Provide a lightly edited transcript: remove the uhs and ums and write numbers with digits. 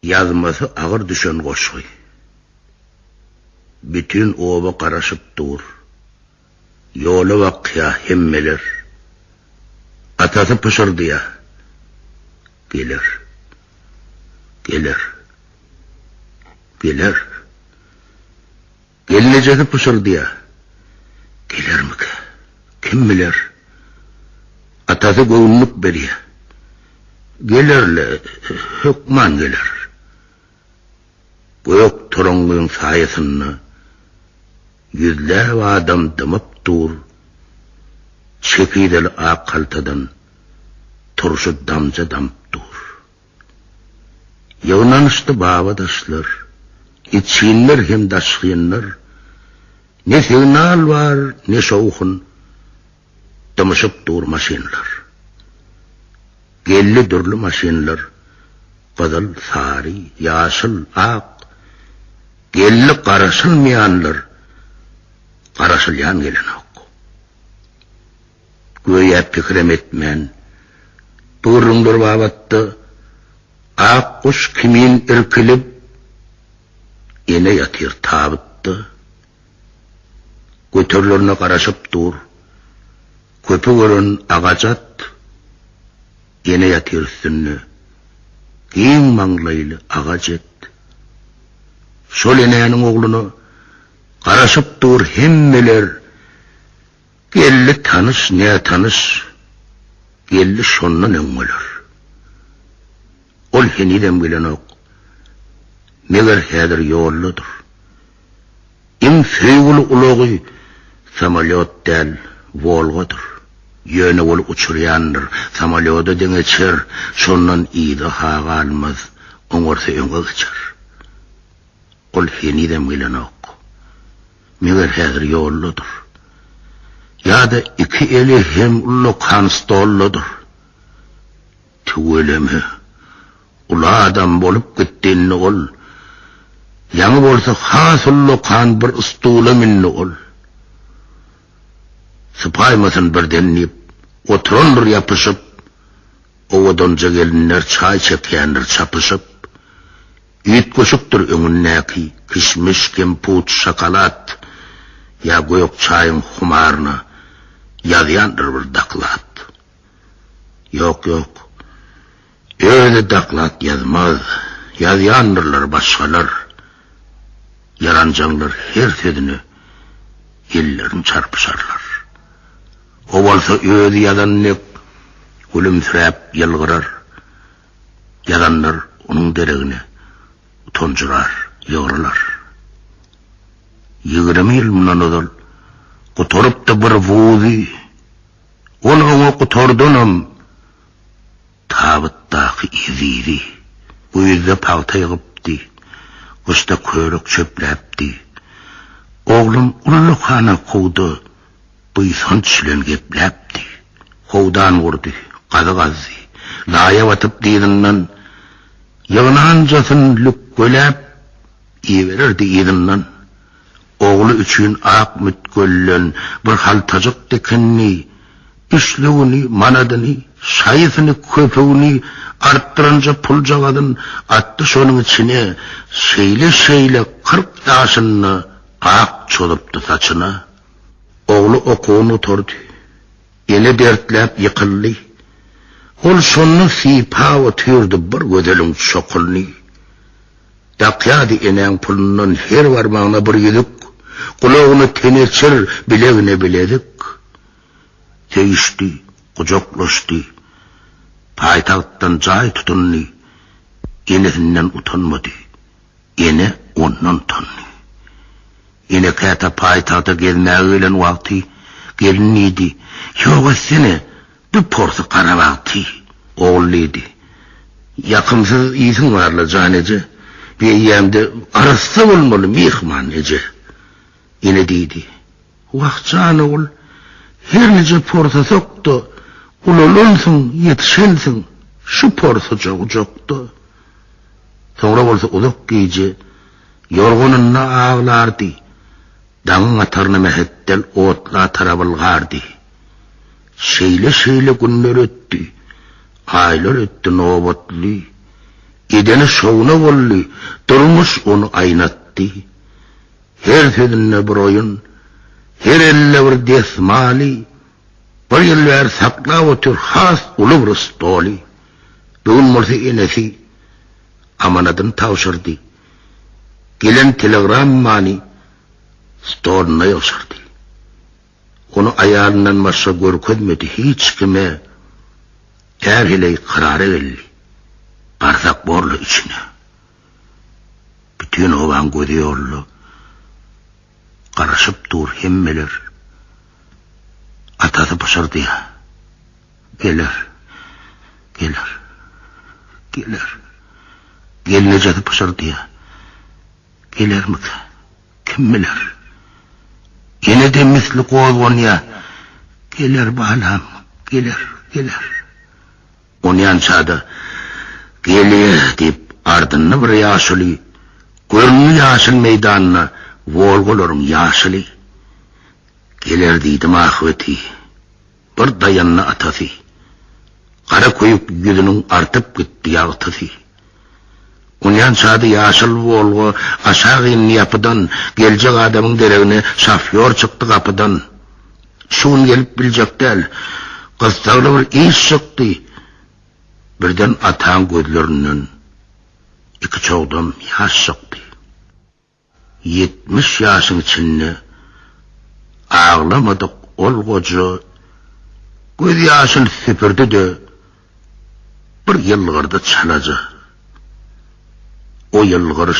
Ýazmasy agyr düşen goşgy. Bütin oba garaşyp dur. Ýola bakýa hemmeler. Atasy pyşyrdaýa. Geler. Geler. Geler. Gelnejesi pyşyrdaýar. Gelermikä? Kim biler? Atasy göwünlik berýär. Geler-le, hökman geler. Gök toraňňyň saýasynda ýüzläp adam dymyp dur, çekizeli ak haltadan turşy damja damyp dur. Ýygnanyşdy babadaşlar, içginler hem daşgynlar, Ne signal bar, ne şowhun, dymyşyp dur maşynlar. Geldi dürli maşynlar, gyzyl, sary, ýaşyl, ak, Geldi garaşylmaýanlar, garaşylýan gelenok. Göýä pikirem etmän, bu gürrüňler babatda ak guş kimin irkilip, ene ýatyr tabytda. Göterilerine garaşyp dur. Köpi gören agaç at, ene ýatyr üstünde. Giň maňlaýly agaç et. Şol enäniň ogluna garaşyp dur hemmeler. Geldi tanyş, nätanyş, geldi şondan öňňeler. Ol henizem gelenok. Meger häzir ýoldadyr. Iň söýgüli ulagy samolýot däl, Wolgadyr. Ýöne ol uçurýandyr, samolýoda deňeçer, şondan yza-ha galmaz, oňarsa öňe geçer. Ol henizem gelenok. Meger häzir ýoldadyr. Ýa-da iki eli hem ullakan stoldadyr. Tüweleme, uly adam bolup gitdi indi ol. Ýaňy bolsa has ullakan bir stula mindi ol. Sypaýmasyn birden diýip, oturandyr ýapyşyp, owadanja gelinler çaý çekýändir çapyşyp. Üýtgeşikdir öňündäki kişmiş, kemput, şokolad ýa gök çaýyň humaryna ýazýandyr bir doklad. Ýok, ýok. Özi doklad ýazmaz, ýazýandyrlar başgalar. Ýaranjaňlar her sözüne ellerini çarpyşarlar. O bolsa özi ýazan dek gülümsiräp ýylgyrar. Ýazanlar onuň deregine utanjyrar, ýygrylar. 20 ýyl mundan ozal gutarypdy bir wuzy, ol oňa gutardanam tabytdaky ezizi. Güýzde pagta ýygypdy, gyşda körük çöpläpdi. Oglum ullakan okuwda buýsanç bilen gepläpdi. Howdan gurdy, gazy gazdy. Laýa batyp dyzyndan, Ýygnanjasyn lükgeläp, ibererdi yzyndan. Ogly üçin ak mütgellen bir haltajyk dikindi. Üçlügini, manadyny, şaýysyny, köpügini, artdyranja puljagazyn atdy şonuň içine. Şeýle-şeýle 40 ýaşynda ak çozupdy saçyna. Ogly okuwyny gutardy. Ene dertläp ýykyldy. Ol şonda sypap otyrdy bir gözeliň çokulyny. Dakýardy enäň pulundan her barmagyna bir ýüzük, gulagyna teneçir, bilegine bilezik. Söýüşdi, gujaklaşdy. Paýtagtdan jaý tutundy. Enesinden utanmady. Ene ondan utandy. Ene käte paýtagta gezmäge gelen wagty, Gelin diýdi, Ýok etsene, bu porsy gara bagty. Ogul diýdi, Ýakymsyz ysyň bar-la, jan eje, bi eýýämde arassa bolmaly myhman eje. Ene diýdi, Wah, jan ogul, her nije porsasak-da, ulalansyň, ýetişensiň, şu porsuja gujakda. Soňra bolsa uzak gije ýorganynda aglardy, daňyň ataryna mähetdel otla tarap ylgardy. Şeýle-şeýle günler ötdi, aýlar ötdi nobatly. Edeni şowuna boldy, durmuş ony aýnatdy. Her sözünde bir oýun, her elde bir desmaly, bir ýyl bäri saklap otyr has uly bir stoly. Bu gün bolsa enesi amanadyny tabşyrdy. Gelen telegrammany stolunda ýygşyrdy. Ony aýalyndan başga görkezmedi hiç kime. Är-heleý karara geldi. Barsak borla içine. Bütin obaň gözi ýolda. Garaşyp dur hemmeler. Atasy pyşyrdaýar. Geler. Geler. Geler. Gelnejesi pyşyrdaýar. Gelermikä? Kim biler? Ýene-de misli gozganýar. Geler balam, geler, geler. Onýança-da, Gelýä diýip, ardynda bir ýaşuly göründi ýaşyl meýdanda Wolgalaryň ýaşyly. Geler diýdim ahbeti. Bir daýandy atasy. Gara köýük ýüzüniň artyp gitdi ýagtysy. Onýança-da ýaşyl Wolga aşak indi ýapydan, geljek adamyň deregine şofýor çykdy gapydan. Şu gün gelip biljek däl. Gyssagly bir iş çykdy. Birden ataň gözlerinden iki çogdam ýaş çykdy. 70 ýaşyň içinde aglamadyk ol goja gözýaşyny süpürdi-de, bir ýylgyrdy çalaja. O ýylgyryş.